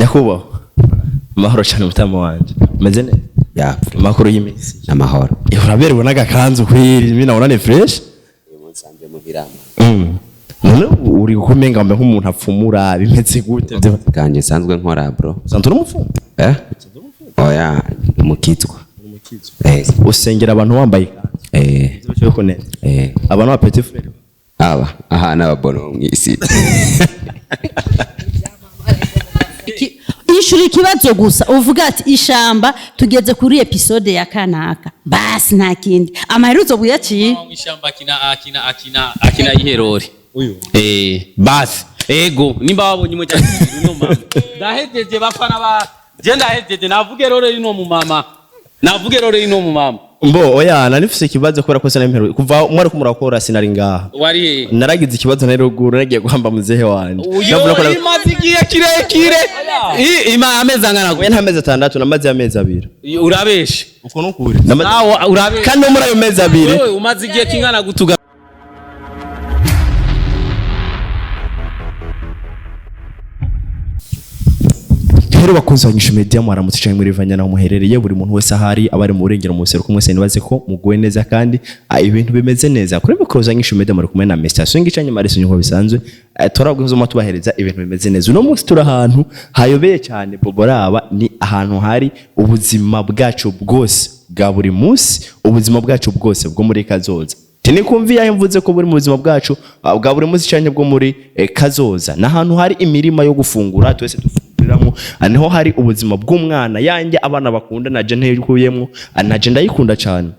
Nyakubahwa, amahoro cyane mutama wanje, umeze neza? Ya. Amakuru y'iminsi? N'amahoro. Uraberewe n'agakanzu kwiri, mimi naona ni fresh. Uyu munsi anje muhira. None uri kumenga wambaye nk'umuntu apfumura, bimeze gute? Kanje nsanzwe nkora, bro. Usanzwe uri umupfumu? Eh, oya, umukizwa. Eh. Usengera abantu wambaye ikanzu? Eh. Ivyo neza? Eh. Abantu ba petit frère? Aba aha n'ababono mw'isi. Ishura ikibazo gusa, uvuga ati ishamba tugeze kuri episode ya kanaka, basi nta kindi, amaherezo buyaciye. Mw'ishamba akina akina akina akina iherori uyu, eh, basi ego nimba wabonye imwe cyangwa uno mama, ndahejeje. Bafana ba je, ndahejeje, navuge rore ino mu mama, navuge rore ino mu mama. Mbo oya, nari mfise ikibazo kubera ko sinari kuva mwari ko murakora, sinari ngaha. Wari he? Naragize ikibazo, nari ruguru, nagiye guhamba muzehe wanje. Uyo Navuga ko imaze igihe kirekire. Ima amezi angana Oya, nta mezi 6, namaze amezi 2. Urabeshe. Uko nukuri. Nawe urabeshe. Kandi no muri ayo mezi 2. Wewe umaze igihe kingana gutuga? Rero bakunzi ba Nyishu Media, mwaramutse cyane muri vanya naho muherereye, buri muntu wese ahari, abari mu burengero, mu buseruko, mwese nibaze ko muguwe neza kandi ibintu bimeze neza. Kuri mikoro za Nyishu Media muri kumwe na Mr. Swing cyane Marisi, nkuko bisanzwe. Turabwiza tubahereza ibintu bimeze neza. Uno munsi turi ahantu hayobeye cyane, boboraba ni ahantu hari ubuzima bwacu bwose bwa buri munsi, ubuzima bwacu bwose bwo muri kazoza. Tinikumvi yayo mvuze ko buri mu buzima bwacu bwa buri munsi cyane bwo muri kazoza. Ni ahantu hari imirima yo gufungura twese dufunguriramo, niho hari ubuzima bw'umwana yanjye abana bakunda, naje ntiyikuyemo, naje ndayikunda cyane.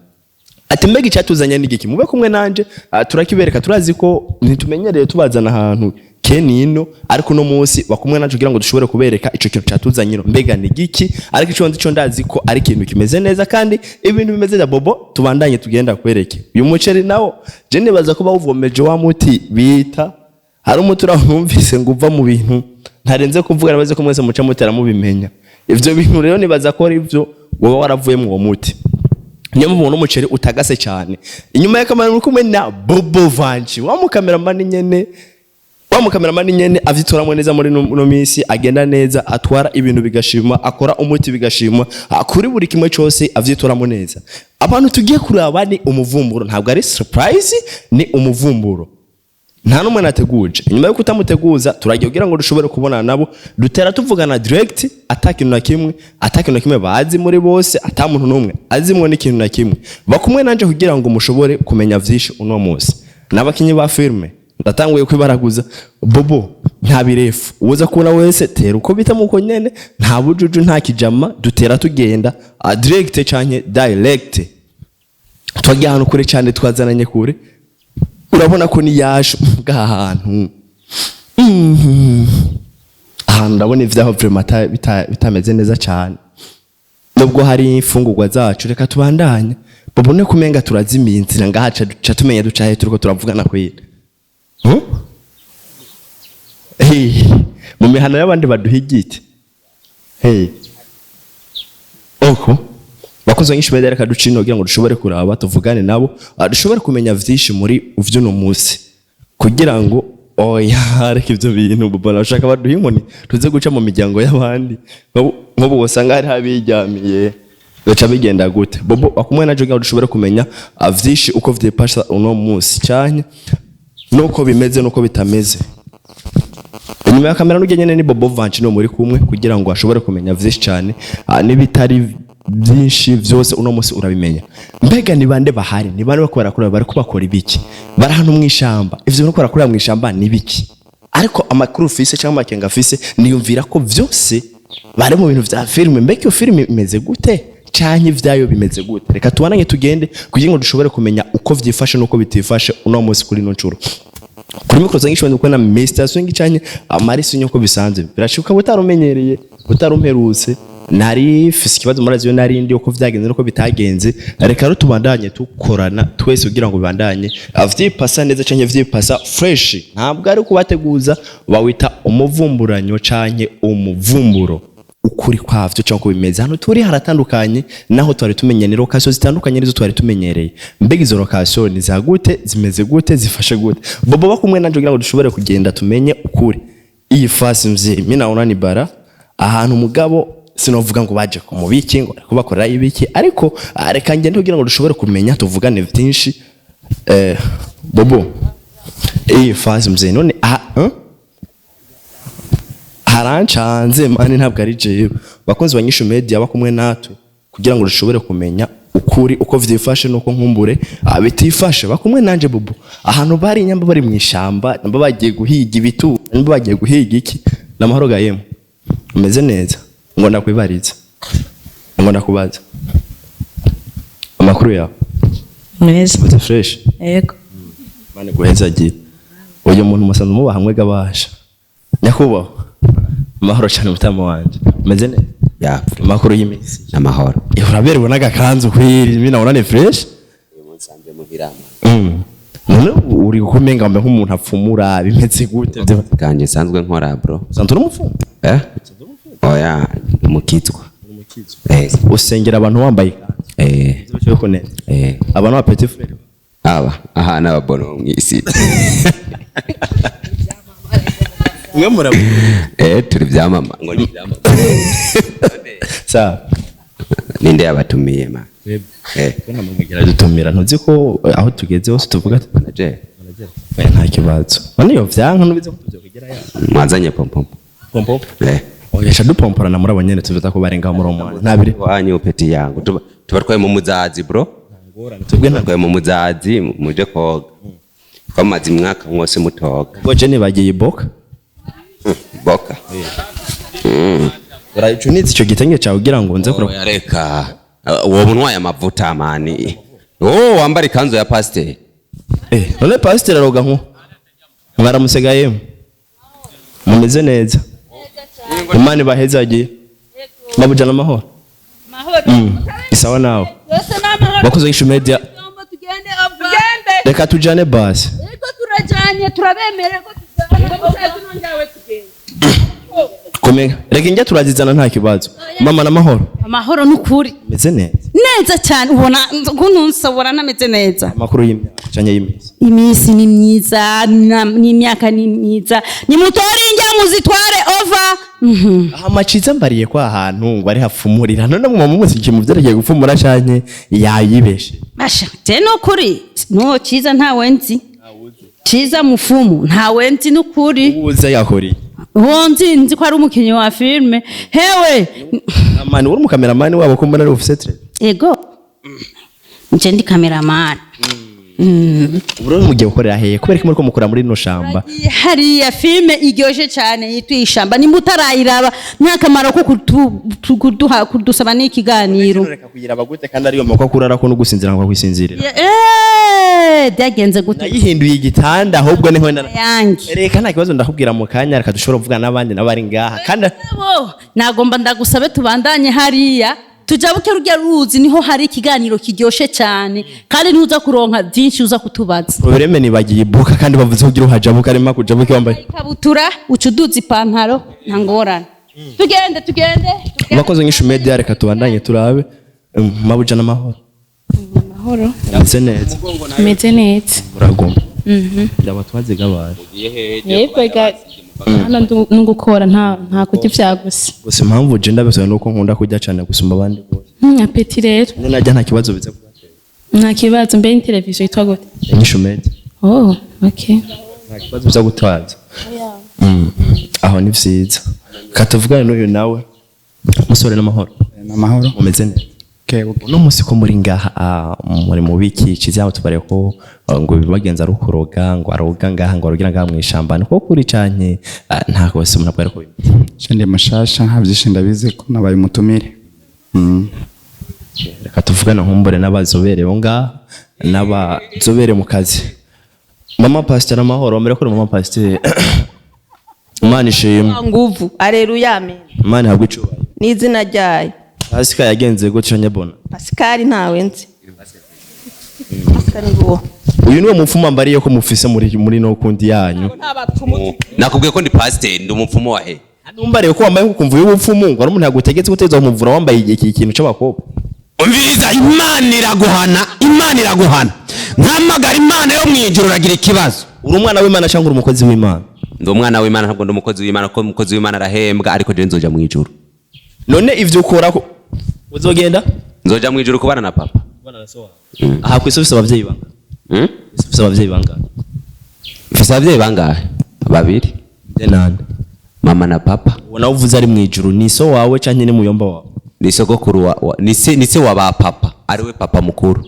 Ati mbega icyatuzanye ni igiki? Mube kumwe nanje, turakibereka. Turazi ko ntitumenyereye tubazana ahantu kenino, ariko uno munsi bakumwe nanje kugira ngo dushobore kubereka ico kintu cyatuzanye ino. Mbega ni igiki? Ariko ico nzi cyo, ndazi ko ari ikintu kimeze neza kandi ibintu bimeze neza. Bobo, tubandanye tugenda kwereke uyu muceri nawo. Je nibaza ko bawuvomeje wa muti bita, hari umuti urawumvise ngo uva mu bintu ntarenze kuvuga, nabaze ko mwese muca mutera mubimenya ivyo bintu. Rero nibaza ko ari ivyo woba waravuyemo uwo muti, niyo mpamvu ubona umuceri utagase cyane. Inyuma ya kamera muri kumwe na Bobo Vanci, wa mukameramani nyene, wa mukameramani nyene avyitoramo neza muri no minsi, agenda neza, atwara ibintu bigashima, akora umuti bigashima, kuri buri kimwe cyose avyitoramo neza. Abantu tugiye kuraba ni umuvumburo, ntabwo ari surprise, ni umuvumburo, nta n'umwe nateguje. Inyuma yo kutamuteguza, turagiye kugira ngo dushobore kubonana nabo, dutera tuvugana direct, ata kintu na kimwe, ata kintu na kimwe bazi muri bose, ata muntu n'umwe azimwo n'ikintu na kimwe. Bakumwe nanje kugira ngo mushobore kumenya vyinshi uno munsi. N'abakinyi ba filme ndatanguye kwibaraguza. Bobo, nta birefu, uza kubona wese tera uko bita muko nyene, nta bujuju, nta kijama, dutera tugenda direct canke direct. Twagiye ahantu kure cyane, twazananye kure, urabona ko ni yaje bwa hantu. Ahantu ndabona ivyaho vraiment bitameze neza cyane, nubwo hari imfungurwa zacu. Reka tubandanye, babone kumenga turazimiye inzira ngaha, ca tumenya ducahe turiko turavugana kwira. Hmm? Hey, mu mihana y'abandi baduha igiti. Hey. Oko bakoze nyinshi beza, reka ducino kugira ngo dushobore kuraba, tuvugane nabo, dushobore kumenya vyinshi muri vy'uno munsi kugira ngo, oya, reka ivyo bintu. Bubona bashaka baduha inkoni, tuze guca mu miryango y'abandi. Nk'ubu wosanga hari abiryamiye, bica bigenda gute? Bobo, bakumwe naje kugira ngo dushobore kumenya vyinshi uko vyipasha uno munsi cyane, nuko bimeze nuko bitameze. Inyuma ya kamera n'ujya nyene ni Bobo Vanci, no muri kumwe kugira ngo ashobore kumenya vyinshi cyane, n'ibitari byinshi vyose uno munsi urabimenya. Mbega ni bande bahari? Ni bande bariko barakora? Bariko bakora ibiki? Bari hano mw'ishamba, ivyo bariko barakorera mw'ishamba ni biki? Ariko amakuru ufise cyangwa amakenga afise, niyumvira ko vyose bari mu bintu vya filime. Mbega iyo filime imeze gute canke ivyayo bimeze gute? Reka tubananye tugende kugira ngo dushobore kumenya uko vyifashe n'uko bitifashe uno munsi kuri ino ncuro. Kuri mikoro zange ishobora kubona Mr. Swing canke Amarisi nyoko bisanzwe. Birashoboka utarumenyereye, utarumperutse, nari fise ikibazo, murazi yo nari ndi, uko vyagenze nuko bitagenze. Reka rero tubandanye tukorana twese kugira ngo bibandanye vyipasa neza canke vyipasa fresh. Ntabwo ari kubateguza, bawita umuvumburanyo canke umuvumburo, ukuri kwavyo cyangwa uko bimeze. Hano turi haratandukanye naho twari tumenyereye, ni location zitandukanye nizo twari tumenyereye. Mbega izo location ni za gute? Zimeze gute? Zifashe gute? Bobo, bakumwe nanje kugira ngo dushobore kugenda tumenye ukuri. Iyi fasi mzee, mimi naona ni bara. Ahantu mugabo sinovuga ngo baje kumubiki ngo bariko bakorera ibiki, ariko reka ngende kugira ngo dushobore kumenya tuvugane byinshi. Bobo fazi mzee none harancanze mani, ntabwo ari jewe. Bakunzi ba Nyishu Media, bakumwe natwe kugira ngo dushobore kumenya ukuri uko vyifashe nuko nkumbure bitifashe. Bakumwe nanje Bobo ahantu bari, nyamba bari mu ishamba, nyamba bagiye guhiga ibitu, nyamba bagiye guhiga iki. Namahoro gayemo, umeze neza? Ngo ndakwibariza, ngo ndakubaza amakuru yawe. Meza. Umeze fresh? Yego. Mane guheza agira uyu muntu musanzwe muba hamwe gabasha. Nyakubahwa, amahoro cyane mutama wanje, umeze neza? Ya. Amakuru y'iminsi? N'amahoro. Uraberewe n'agakanzu kwiri, mimi naona ni fresh. Uyu munsi nsanze muhira. None uri kumenga mbe nk'umuntu apfumura, bimeze gute? Kanje nsanzwe nkora, bro. Usanzwe uri umupfumu? Eh, oya, umukizwa. Eh. Usengera abantu wambaye ikanzu? Eh. Cyo neza. Eh. Abantu ba petit frère. Aba aha n'ababono mw'isi. Mwe mura Eh, turi vyamama, ngo ni vyamama. Sawa. Ninde yabatumiye ma? Eh. Namubwira dutumira, ntuzi ko aho tugeze hose tuvuga ati Manager. "Oya, nta kibazo." None iyo vyanka nubize ko tuvyokugera ya. Mwazanye pompompo? Pompo. Eh. Oya, sha dupomporana muri abo nyene tuvuza ko barenga muri uwo ntabiri. Wanyu peti yangu tuba twaye mu muzazi, bro. Tubwe ntabwo twaye mu muzazi muje koga, twamaze imwaka mwose mutoga. Ubwo je nibagiye iboka. Boka. Urayicunitse ico gitenge cawe kugira ngo nze kura. Oya, reka. Wowe untwaye amavuta mani, oh, wambara ikanzu ya pasiteri. Eh, none pasiteri aroga nko mwaramusigaye mumeze neza? Imana ibahezagiye, babujana amahoro. Isawa nawe bakoze Nyishu Media. Tugende, tugende. Reka tujane basi. Ariko turajanye, turabemerera ko tujana. Komega, reka injya turazizana, nta kibazo. Mama, n'amahoro? Amahoro n'ukuri. Meze neza? Neza cyane, ubona ukuntu nsobora nameze neza. Amakuru y'imyaka canke y'iminsi? Iminsi ni myiza, n'imyaka ni myiza. Nimutore injya muzitware over. Aha maciza mbariye ko ahantu ngo ari hapfumurira, none mwa mumusikiye mu vyerekeye gupfumura canke yayibeshe? Basha, je nukuri nuwo Ciza ntawe nzi. Ciza mufumu ntawe nzi nukuri. Uza yakoriye? Uwo nzi, nzi ko ari umukinnyi wa filime hewe. Amani uri umukameramani wabo ko mbona ari ufise tre? Ego, nje ndi kameramani. Ubu rero mugiye gukorera hehe? Kubera ko muriko mukora muri rino shamba? Hariya filime iryoshe cyane yitwa Ishamba, nimba utarayiraba nta kamaro ko kuduha kudusaba n'ikiganiro. Reka kuyiraba gute kandi ariyo mako kurara ko no gusinzira ngo kwisinzirira? Byagenze gute? Nayihinduye igitanda ahubwo niho Yange. Reka, nta kibazo, ndakubwira mu kanya. Reka dushobora kuvugana n'abandi nabo bari ngaha kandi. Bo, nagomba ndagusabe tubandanye hariya, tujabuke rujya ruzi, niho hari ikiganiro kiryoshe cyane kandi ntuza kuronka byinshi uza kutubaza. Ureme nibagiye ibuka kandi bavuze kugira uhajabuka arimo kujabuka wambaye Ikabutura uca uduza ipantaro, nta ngorane. Tugende, tugende, tugende. Bakoze Nyishu Media, reka tubandanye turabe. Mabuja, n'amahoro? Amahoro. Meze neza? Meze neza. Muraguma ndaba twaziga abantu. Yego, ega hano nugukora, nta kurya ivya gusa. Gusa impamvu je ndabisaba nuko nkunda kurya cyane gusumba abandi bose. Appétit rero. None najya nta kibazo biza kubatera? Nta kibazo. Mbe ni televiziyo yitwa gute? Nyishu Media. Oh, okay. Nta kibazo biza gutwaza. Aho ni vyiza katuvugane n'uyu nawe musore. N'amahoro? Namahoro. Mumeze neza? Kebuke. Uno munsi ko muri ngaha, muri mu biki? Ciza tubare ko ngo bibagenza ari ukuroga, ngo aroga ngaha, ngo arogira ngaha mw'ishamba, niko kuri canke nta kose umuntu abwira ko bimeze? Je ndi mushasha, nta byinshi ndabizi ko nabaye umutumire. Reka tuvugane nkumbure n'abazobere bo ngaha n'abazobere mu kazi. Mama pastor, amahoro? Mbere ko uri mama pastor, Imana ishimwe. Nguvu, aleluya, amen. Imana ihabwe icubahiro. N'izina ryayo. Pasika yagenze gutyo nyabona? Pascal ntawe nzi. Pascal nguwo. Uyu niwe mupfumu mbariye ko mufise muri no kundi yanyu? Nakubwiye ko ndi pasiteri, ndi umupfumu wa he? Numbariye ko wambaye kukumva y'ubupfumu, ngo ari umuntu yagutegetse guteza umuvura wambaye iki kintu c'abakobwa. Umviriza, Imana iraguhana, Imana iraguhana. Nkamagara Imana yo mu ijuru, uragira ikibazo. Uri umwana w'Imana cyangwa uri umukozi w'Imana? Ndi umwana w'Imana, ntabwo ndi umukozi w'Imana, kuko umukozi w'Imana arahembwa, ariko je nzoja mu ijuru. None ivyo ukora ko uzogenda? Nzoja mu ijuru kubana na papa. Aha kwisi ufise abavyeyi bangahe? Hmm? Ufise abavyeyi bangahe? Mfise abavyeyi bangahe? Babiri. Nde nande? Mama na papa. Uwo nawe uvuze ari mu ijuru ni so wawe canke ni muyomba wawe? Ni sogokuru ni se wa ba papa, ariwe papa mukuru.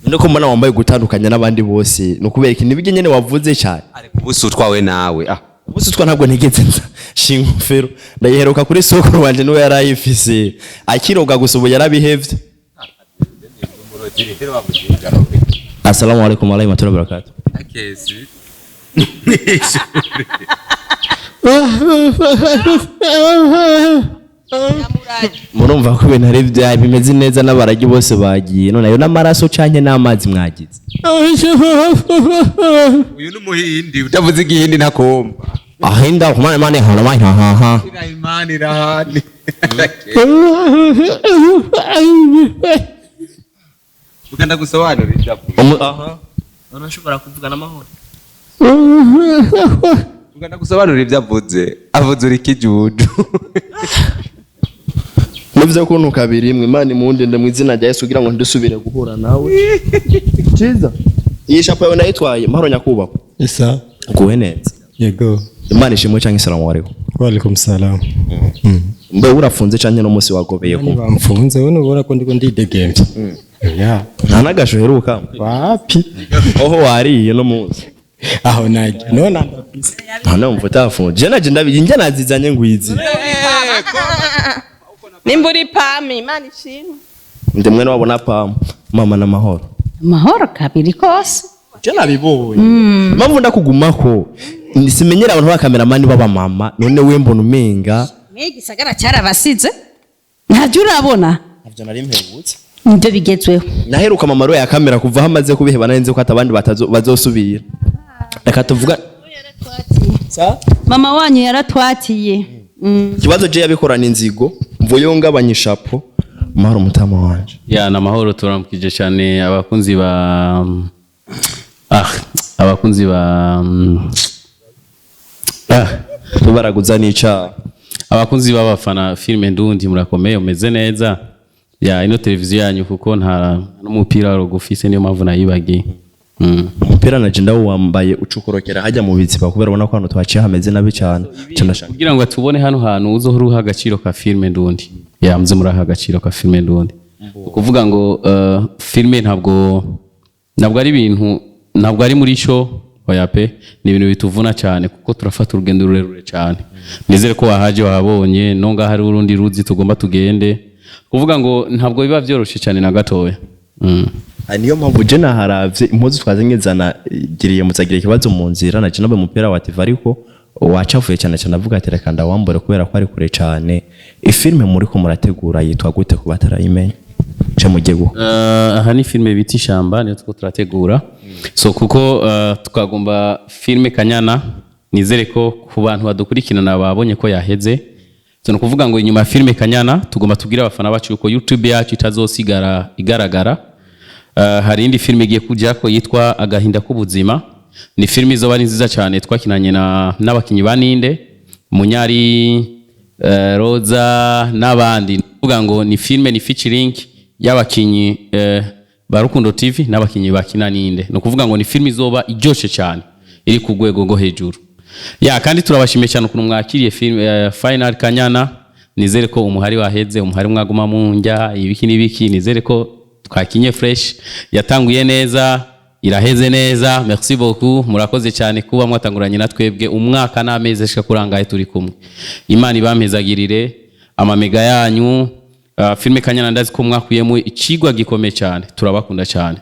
None ko mbona wambaye gutandukanya n'abandi bose, ni ukubera iki? Nibyo nyene wavuze cyane. Ariko ubusutwa we nawe, ah. Ubusutwa ntabwo ntigeze nza shinga ingofero, ndayiheruka kuri sokuru wanje, niwe yarayifise akiroga gusa, ubu yarabihevye. Assalamu alaikum warahmatullahi wabarakatuh. Murumva ko ibintu ari bya bimeze neza, n'abaragi bose bagiye. None ayo n'amaraso canke n'amazi mwagize? Uyu ni umuhindi, utavuze igihindi ntakumva. Ahinda kumana mane hana mane ha ha ha. Imana irahani. Uganda gusobanura ibyo avuga. Aha. Urashobora kuvuga n'amahoro. Uganda gusobanura ibyo avuze. Avuze uri kijuju. Nivyo kuntu kabiri imwe Imana imundinde mu izina rya Yesu kugira ngo ndusubire guhura nawe. Ciza. Iyi shapo yawe nayitwaye mahoro nyakubahwa. Isa. Nguwe neza. Yego. Imana ishimwe canke isalamu alaikum. Wa alaikum salam. Mbe urafunze canke no munsi wagobeye ko? Bamfunze, wowe nubona ko ndiko ndidegemvye. Ya. Nta nagasho heruka. Wapi? Oho wariye no munsi. Aho naje. None ndafise. Nta numva utafunze. Je naje ndabiye njye nazizanye ngwizi. Nimba uri pami, Imana ishimwe. Ndi mwene wabona pamu. Mama na mahoro. Amahoro kabiri kose. Je nabibonye. Mpamvu ndakugumako simenyera abantu b'akameramani b'abamama, none we mbona umenga Mwe gisagara cyarabasize, ntabyo urabona. Ntabyo nari mperutse. Nibyo bigezweho. Naheruka mama ya kamera kuva hamaze kubiheba, nari nzi ko atabandi bazosubira. Reka tuvuga Mama wanyu yaratwatiye. Ikibazo je yabikorana inzigo mvuye ngabanya ishapo. Mahoro mutama wanje. Ya, na mahoro, turamukije cyane abakunzi ba abakunzi ba tubaraguza n'icaha. Abakunzi b'abafana filime Ndundi, murakomeye, umeze neza. Ya, ino televiziyo yanyu kuko nta n'umupira rugufise, niyo mpamvu nayibagiye. Umupira na je ndawambaye ucukorokera hajya mu biziba kubera ubona ko hano twaciye hameze nabi cyane. Ndashaka kugira ngo tubone hano hantu uzohora uha agaciro ka filime Ndundi. Ya, muze muraha agaciro ka filime Ndundi. Ukuvuga ngo filime ntabwo ari ibintu, ntabwo ari muri show oya pe, ni ibintu bituvuna cyane kuko turafata urugendo rurerure cyane. Nizere ko wahaje wahabonye, no ngaha hari urundi ruzi tugomba tugende. Kuvuga ngo ntabwo biba byoroshe cyane na gatoya. Niyo mpamvu je naharavye impuzu twazanye zana giriye muzagira ikibazo mu nzira na je nabe mupira wa TV, ariko wacavuye cyane cyane avuga ati reka ndawambure kubera ko ari kure cyane. Ifilme muri ko murategura yitwa gute ku batarayimenya? Ce mugiye gukora? Aha ni filme bita Ishamba, niyo tuko turategura. So kuko twagomba filme Kanyana, nizere ko ku bantu badukurikirana babonye ko yaheze. So nukuvuga ngo inyuma ya filme Kanyana tugomba tubwire abafana bacu ko YouTube yacu itazosigara igaragara. Hari indi filme igiye kujako yitwa Agahinda k'ubuzima. Ni filme izoba ari nziza cyane, twakinanye n'abakinyi ba Ninde, Munyari, Roza n'abandi. Kuvuga ngo ni filme, ni featuring y'abakinyi ba Rukundo TV n'abakinyi bakina Ninde. No kuvuga ngo ni filme izoba iryoshe cyane, iri ku rwego rwo hejuru. Ya, kandi turabashimiye cyane ukuntu mwakiriye filme Final Kanyana. Nizere ko umuhari waheze, umuhari mwaguma munjya ibiki n'ibiki, nizere ko twakinye fresh, yatanguye neza, iraheze neza. Merci beaucoup, murakoze cyane kuba mwatanguranye na twebwe umwaka n'amezi ashika kurangaye turi kumwe. Imana ibampezagirire amamega yanyu. Filme Kanyana ndazi ko mwakuyemo icigwa gikomeye cyane, turabakunda cyane.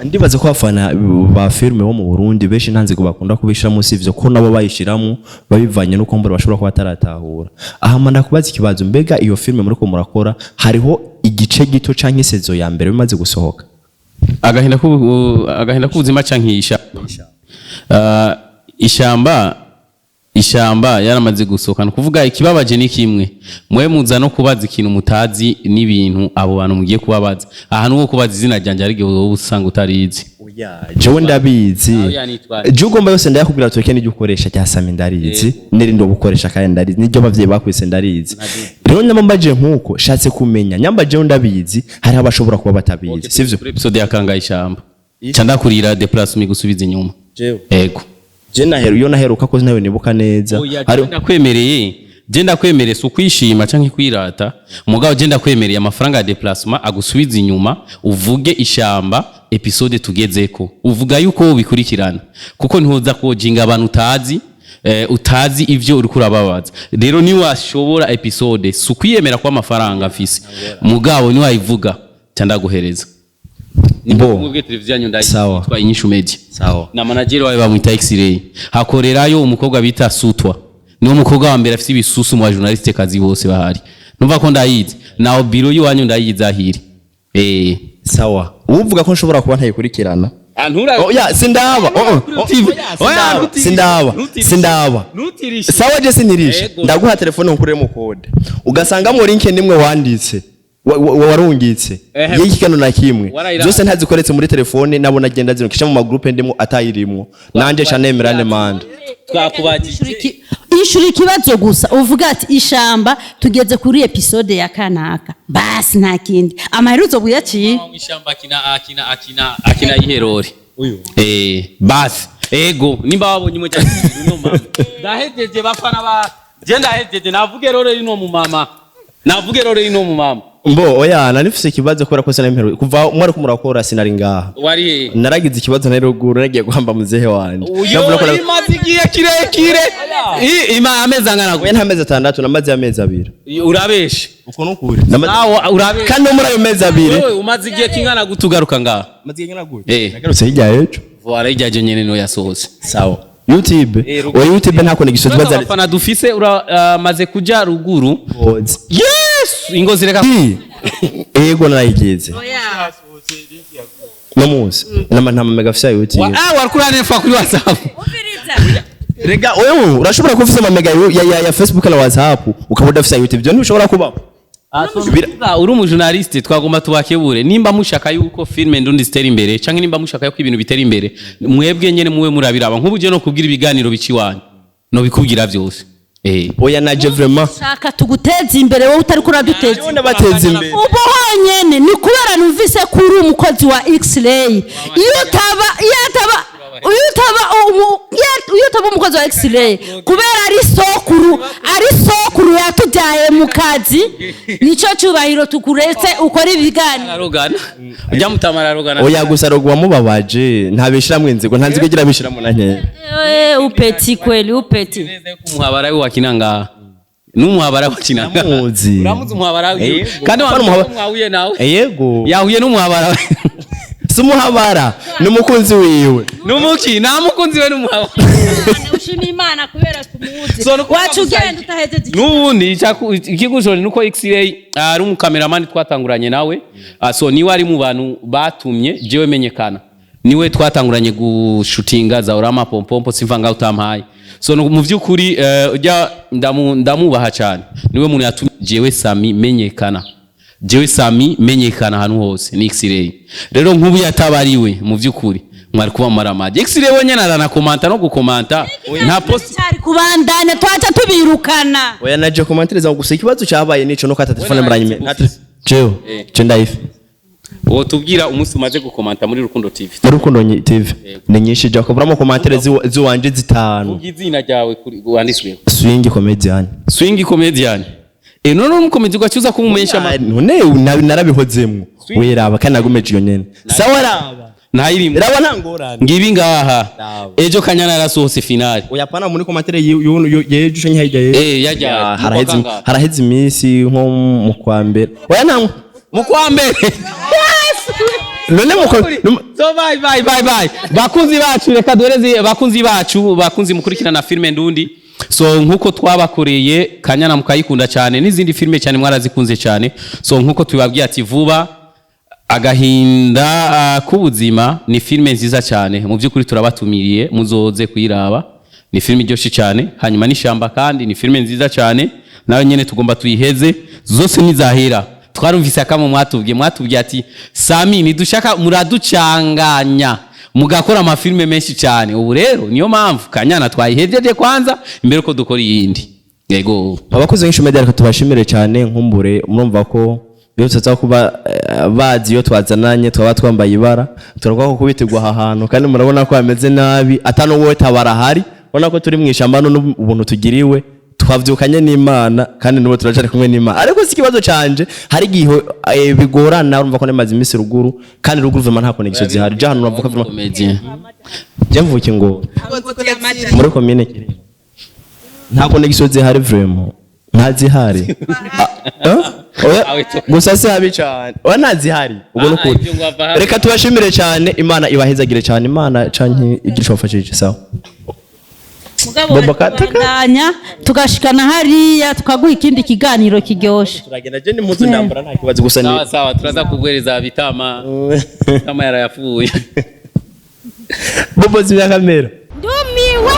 Ndibaze ko abafana ba filme bo mu Burundi benshi ntanzi ko bakunda kubishiramo, sivyo ko nabo bayishiramo babivanye nuko mbere bashobora kuba bataratahura. Aha manda kubaza ikibazo, mbega iyo filme muri ko murakora hariho igice gito canke sezo ya mbere bimaze gusohoka? Agahinda k'ubuzima canke ishamba. Ishamba yaramaze gusohoka. No kuvuga ikibabaje ni kimwe, mwe muza no kubaza ikintu mutazi n'ibintu abo bantu mugiye kubabaza. Aha nuko kubaza izina ryanje ari gihe usanga utarizi. Oya, jewe ndabizi. Oya, nitwaye. Je ugomba yose ndayakubwira, tureke n'iryo ukoresha rya Sami ndarizi, n'irindi ubukoresha kandi ndarizi, n'iryo abavyeyi bakwise ndarizi. Rero nyamba mbaje nkuko shatse kumenya, nyamba jewe ndabizi, hariho abashobora kuba batabizi, sivyo? Kuri episode ya kangahe ishamba ca ndakurira déplacement gusubiza inyuma? Jewe? Ego. Je naheru iyo naheruka ko nawe nibuka neza. Oya, Hari je ndakwemereye, je ndakwemereye, si ukwishima canke kwirata, mugabo je ndakwemereye amafaranga ya déplacement agusubiza inyuma, uvuge ishamba episode tugezeko, uvuga yuko ubikurikirana, kuko ntihoza kojinga abantu utazi, utazi ivyo uriko urababaza. Rero niwashobora episode, si ukwiyemera ko amafaranga mfise, mugabo niwayivuga ca ndaguhereza. Bo. Mwebwe televiziyo yanyu ndayizi. Sawa. Yitwa Inyishu Media. Sawa. Na manager wawe bamwita X-Ray, hakorerayo umukobwa bita Sutwa, niwo mukobwa wa mbere afise ibisusu mu bajournaliste kazi bose bahari. Numva ko ndayizi, naho biro yiwanyu ndayizi ahiri. Sawa, uvuga ko nshobora kuba ntayikurikirana. Oya, sindaba. Oh, TV. oh, Oya, sindaba, sindaba, sindaba. Sawa, je sinirisha. Ego. Ndaguha telefone nkuremo code, ugasangamo link nimwe wanditse, warungitse y'ikigano na kimwe. Warayira- Zose ntazikoretse muri telefone, nabona agenda zinukisha mu magroupe ndimo atayirimwo, nanje ca nemera ne manda. Twakubajije. Ishura ikibazo gusa, uvuga ati ishamba tugeze kuri episode ya kanaka, basi nta kindi. Amaherezo buyaciye. Ishamba akina akina akina akina iherori. Basi ego, nimba wabonye imwe cyangwa uno mama, ndahejeje. Bafana ba je ndahejeje, navuge rero ino mu mama, navuge rero ino mu mama. Mbo oya, nari ikibazo kubera ko sinari kuva mwari ko murakora, sinari ngaha. Wari? Naragize ikibazo, nari ruguru, nagiye guhamba muzehe wanje. Uyo Navuga ko imaze igihe kirekire. Ima amezi angana Oya, gute? nta mezi 6, namaze amezi 2. Urabeshe. Uko nukuri. Nawe urabeshe. Kandi no muri ayo mezi 2. Wewe umaze igihe kingana gute ugaruka ngaha? Maze igihe kingana gute? Eh. Nagarutse hirya y'ejo. Voilà, hirya je nyene no yasohotse. Sawa, YouTube. Ruguru. Oya, YouTube nta connection Tubaza tubaza. abafana dufise, uramaze kuja ruguru? Ngozi. Yes, ingozi reka. Ego, narayigize no munsi nama nta mega afise ya YouTube. Warikura nefa kuri WhatsApp. Rega wewe urashobora kuba ufise amamega ya Facebook na WhatsApp, ukaba udafise ya YouTube, ibyo ntibishobora kubaho. Uri umujournaliste, twagomba tubakebure. Nimba mushaka yuko filme ndundi zitera imbere, canke nimba mushaka yuko ibintu bitera imbere, mwebwe nyene muwe murabiraba. Nk'ubu je no kubwira ibiganiro bici iwanyu, no bikubwira vyose. Oya, naje vraiment. Shaka tuguteze imbere, wowe utari kuraduteza. Jewe ndabateza imbere. Ubu honyene ni kubera numvise ko uri umukozi wa X-ray. Iyo utaba umukozi wa X-ray, kubera ari sokuru yatubyaye mu kazi, nico cyubahiro tukuretse ukora ibiganiro. Ararogana ujya mutama, ararogana. Oya, gusa rogo wamubabaje, ntabishiramwo inzigo, nta nzigo igira abishiramo na nkeya. Upeti kweli, upeti. Neza yuko umuhabara we wakina ngaha, n'umuhabara wakina ngaha. Ndamuzi. Uramuzi umuhabara wiwe? Yego. Kandi Apana mwahuye nawe? Yego. Yahuye n'umuhabara we. Si umuhabara, ni umukunzi wiwe. Numuki nta mukunzi we, n'umuhabara. Ushima Imana kubera tumuzi. So, nukuvuga wacu gusa ugenda utahejeje. N'ubundi ikigushori nuko X-ray ari umukameramani twatanguranye nawe. So niwe ari mu bantu batumye jewe menyekana, niwe twatanguranye gushutinga za urama pompompo simva ngaho utampaye. So mu by'ukuri ujya ndamubaha cyane, niwe muntu yatumye jewe Sami menyekana, jewe Sami menyekana ahantu hose ni X-ray. Rero nk'ubu yatabariwe, mu by'ukuri mwari kuba maramaje. X-ray wenyine aranakomanta no gukomanta nta post. Cyari kubandanya, twaca tubirukana. Oya, naje komantereza gusa, ikibazo cyabaye nico nuko ata telefone muranyime. Jewe je ndayife. Wotubwira umunsi umaze gukomanta muri Rukundo TV? Muri Rukundo TV ni nyinshi, je kuburamo komantere ziwanje 5. Vuga izina ryawe kuri wanditsweho. Swing Comedian. Swing Comedian. None umukomedi ugacuza kumumenyesha None narabihozemwo, weraba kandi nagumeje iyo nyene. Sawa, raba. Ntayirimo. Raba, nta ngorane. Ngibi ngaha. Raba. Ejo Kanyana yarasohotse finale. Oya, pana muri komantere yejo canke hirya yejo. Yajya. Ya, haraheze iminsi nko mu kwa mbere. Oya, nta Mu kwa mbere. None mu kwa So bye bye bye bye. Bakunzi bacu, reka doreze bakunzi bacu, bakunzi mukurikirana filme ndundi. So nkuko twabakoreye Kanyana mukayikunda cyane, n'izindi filme cyane mwarazikunze cyane. So nkuko tubabwiye ati vuba agahinda k'ubuzima ni filme nziza cyane, mu by'ukuri turabatumiriye muzoze kuyiraba, ni filme iryoshye cyane. Hanyuma n'ishamba kandi ni filme nziza cyane, nawe nyene tugomba tuyiheze zose nizahera. Twarumvise akamwe mwatubwiye ati Sami ntidushaka muraducanganya. Mugakora amafilme menshi cyane. Ubu rero niyo mpamvu Kanyana twayihejeje kwanza imbere ko dukora iyindi. Yego. Abakozi b'Inyishu Media, reka tubashimire cyane. Nkumbure murumva ko iyo tutaza kuba bazi iyo twazananye, twaba twambaye ibara, turavuga ko kubitirwa aha hantu, kandi murabona ko hameze nabi, atari wowe tabara ahari. Ubona ko turi mu ishyamba none ubuntu tugiriwe, twavyukanye n'Imana kandi n'ubu turacari kumwe n'Imana. Ariko si ikibazo canje, hari igihe bigorana. Urumva ko namaze iminsi ruguru, kandi ruguru vraiment nta connexion zihari. Ja hano uravuka vraiment. Comédien. Je mvuke ngo muri komine Kirimba nta connexion zihari, vraiment ntazihari. Ah, eh? Oya, Awe toka. gusa si habi cyane, oya, ntazihari ubwo Ah, ni ukuri. ibyo ngo ava habi. Reka tubashimire cyane, Imana ibahezagire cyane, Imana canke igira ico bafashije. Sawa. Mugabo Bobo kataka. tubandanya tugashikana hariya, tukaguha ikindi kiganiro kiryoshe. Turagenda, je n'impuzu ndambara, nta kibazo, gusa ni Sawa sawa, turaza kuguhereza bitama bitama yarayafuye. Bobo, zimya kamera. Ndumiwe.